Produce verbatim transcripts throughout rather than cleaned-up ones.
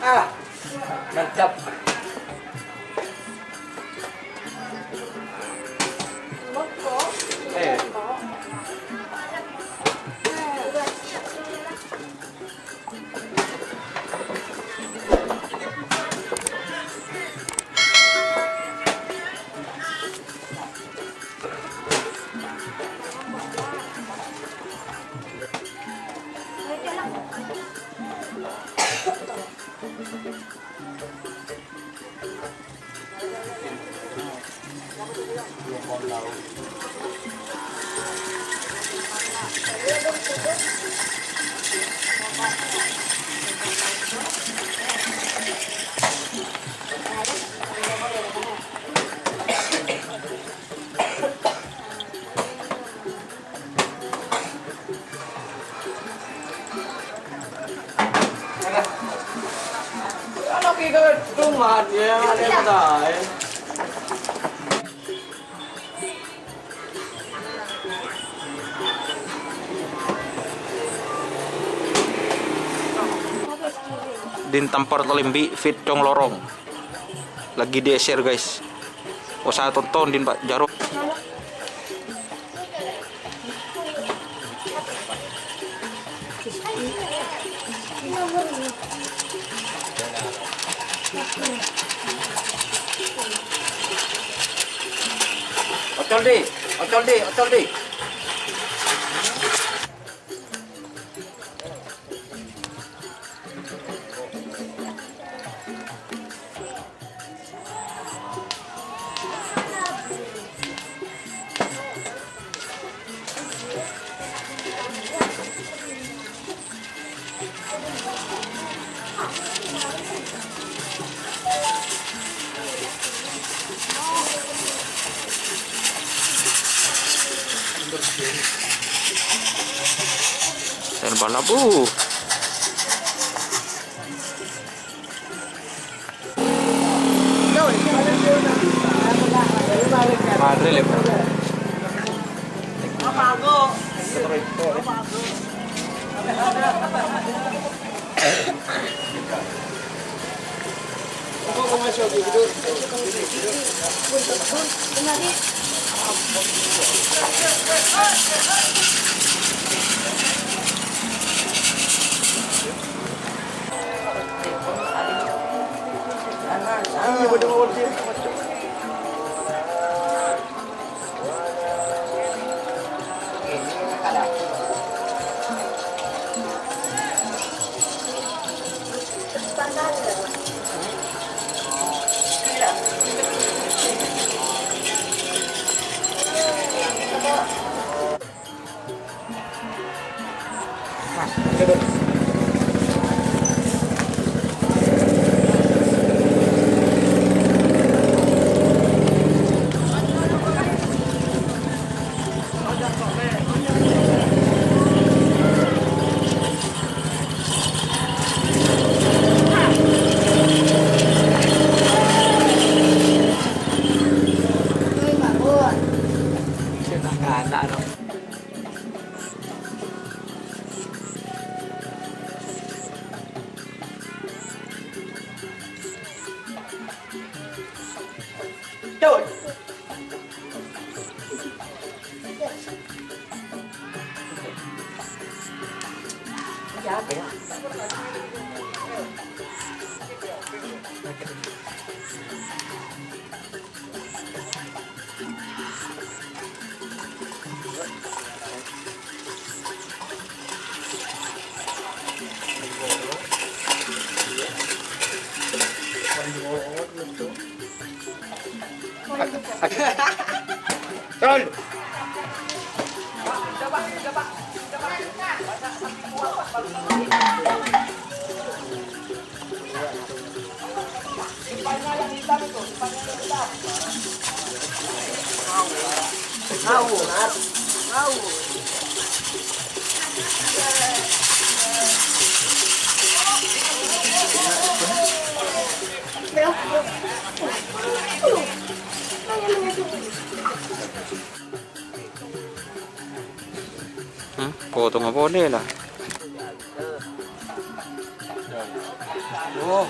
Ah, mantap. Eh. Din Tampar Talimbi feat. Cong Lorong. Lagi di-share, guys. Osa tonton din, Pak Jarot. Ocol di, ocol di, ocol di. Sen balap, uh. Hmm, potong apa ni lah? Duh,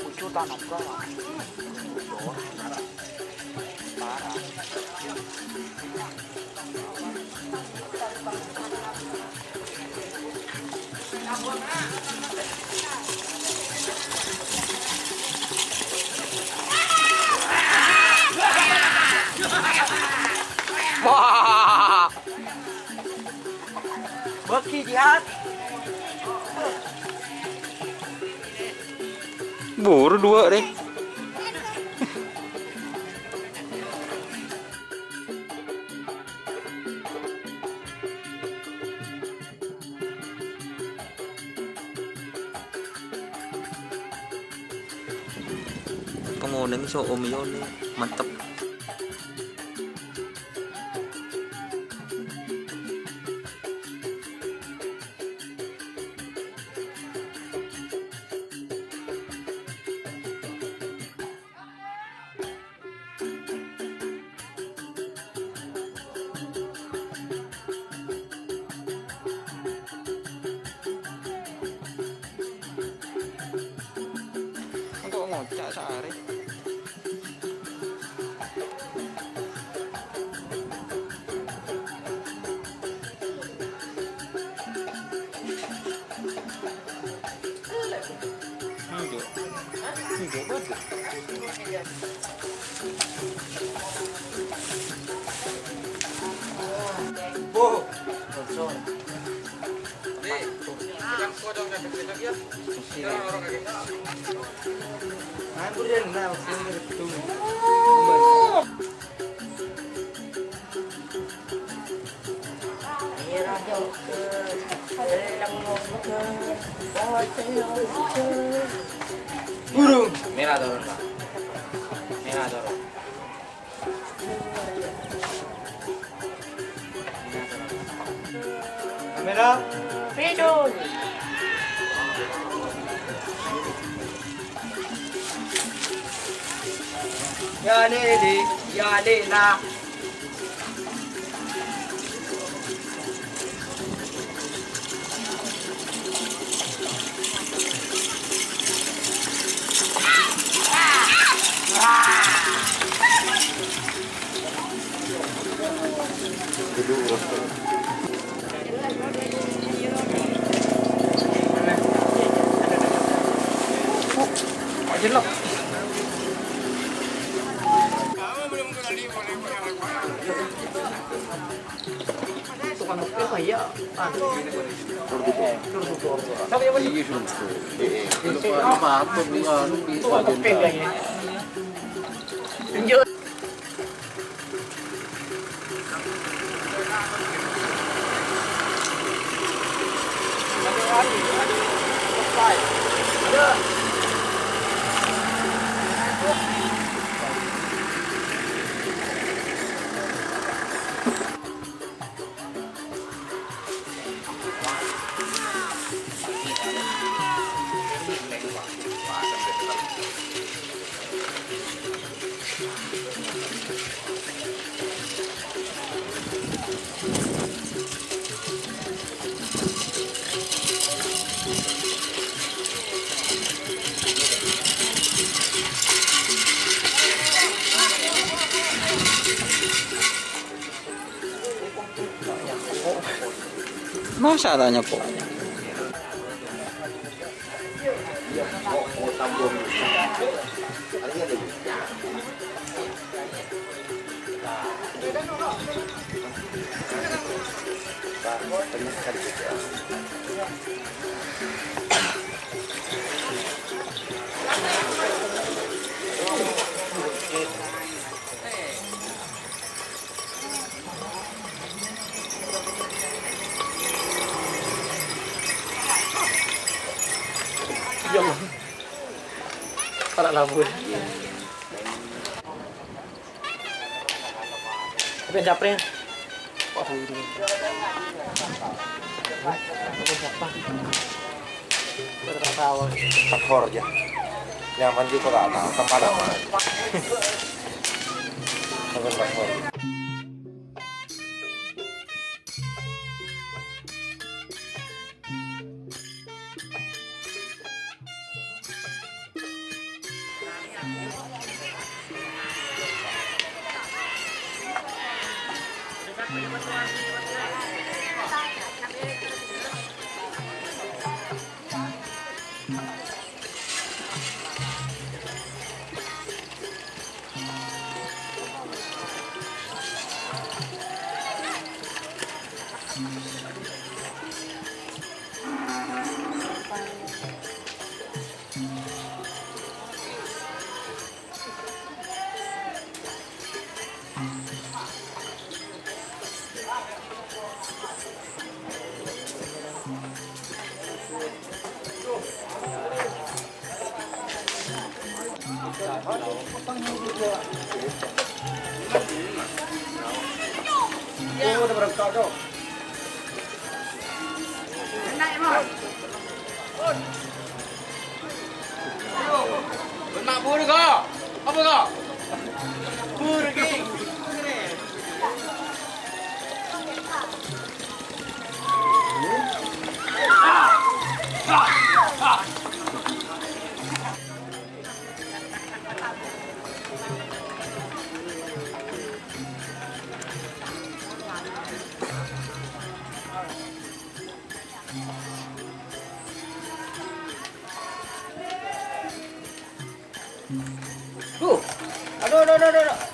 lucu tanam kok. Wah. Bagi jihad. Buru dua deh. Pangonèng so Om Yoni, mantep. Engko' ngoca' saarè. Enggak. Enggak, Bos. Bu. Sponsor. Nih, yang gua dong, yang kecil lagi ya. Iya. Aku udah kenal, aku udah ketemu. Burung. Merah turun, Pak. Merah turun. Kamera. Video. Ya Lele, ya Lela. Tukang ngepel mah iya. Iya, sudah. Iya, iya. Lupa, lupa, apa, lupa, lupa. Tukang ngepel kayaknya. Lanjut. Masa ta nyapo? Ya Allah. Para labu. Tapi siapa ya? Wah, ini. Hah? Siapa? Berapa tahun? Paspor aja. Nyaman juga nggak tahu tempat apa. Paspor, paspor. Bân ma' buru, Ko'? Apa, Ko'? Buru, Ki. Huh. Aduh, aduh, aduh, aduh, aduh.